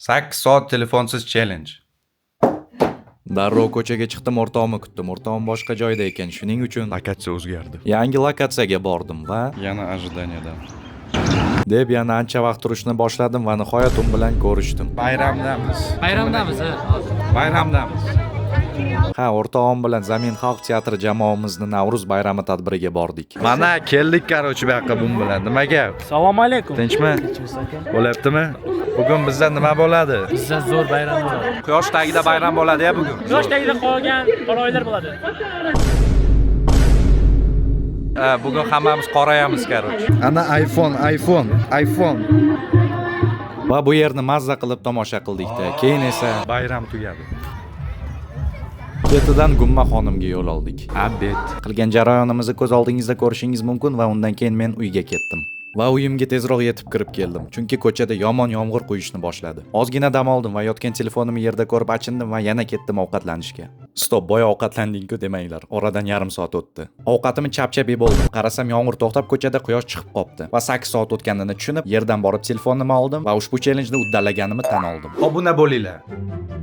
8 soat telefonsiz challenge. Darrov ko'chaga chiqdim, o'rtog'imni kutdim. O'rtog'im boshqa joyda ekan, shuning uchun Lokatsiya o'zgardi. Yangi lokatsiyaga bordim va Yana ожидания dan. Deb yana ancha vaqt turishni boshladim va nihoyat u bilan ko'rishdim. Bayramdamiz. Bayramdamiz, ha. Bayramdamiz. Ha, o'rtog'im bilan Zamin xalq teatri jamoamizni Navruz bayrami tadbiriga bordik. Mana keldik, короче, bu yoqqa bun bilan. Nima gap? Assalomu alaykum. Tinchmi? Tinchmiz, aka. Bo'lyaptimi? Bugun bizda nima bo'ladi? Bizda zo'r bayram bo'ladi. Quyosh tagida bayram bo'ladi-ya bugun. Quyosh tagida qolgan qoroylar bo'ladi. Ha, bugun hammamiz qorayamiz, короче. Ana iPhone, iPhone, iPhone. Va bu yerni mazza qilib tomosha qildik-da. Keyin esa Bayram tugadi. Ketidan Gumma xonimga yo'l oldik. Обед. Qilgan jarayonimizni ko'z oldingizda ko'rishingiz mumkin va undan keyin men uyga ketdim. Va uyimga tezroq yetib kirib keldim, chunki ko'chada yomon yomg'ir quyishni boshladi. Ozgina dam oldim va yotgan telefonimni yerda ko'rib achindim va yana ketdim ovqatlanishga. Стоп, boya ovqatlanding-ku demanglar. Oradan yarim soat o'tdi. Ovqatimni chap-chap yeb bo'ldim. Qarasam, yomg'ir to'xtab, ko'chada quyosh chiqib qopti. Va 8 soat o'tganini tushunib, yerdan borib telefonimni oldim va ushbu challenjni uddalaganimni tan oldim. Obuna bo'linglar.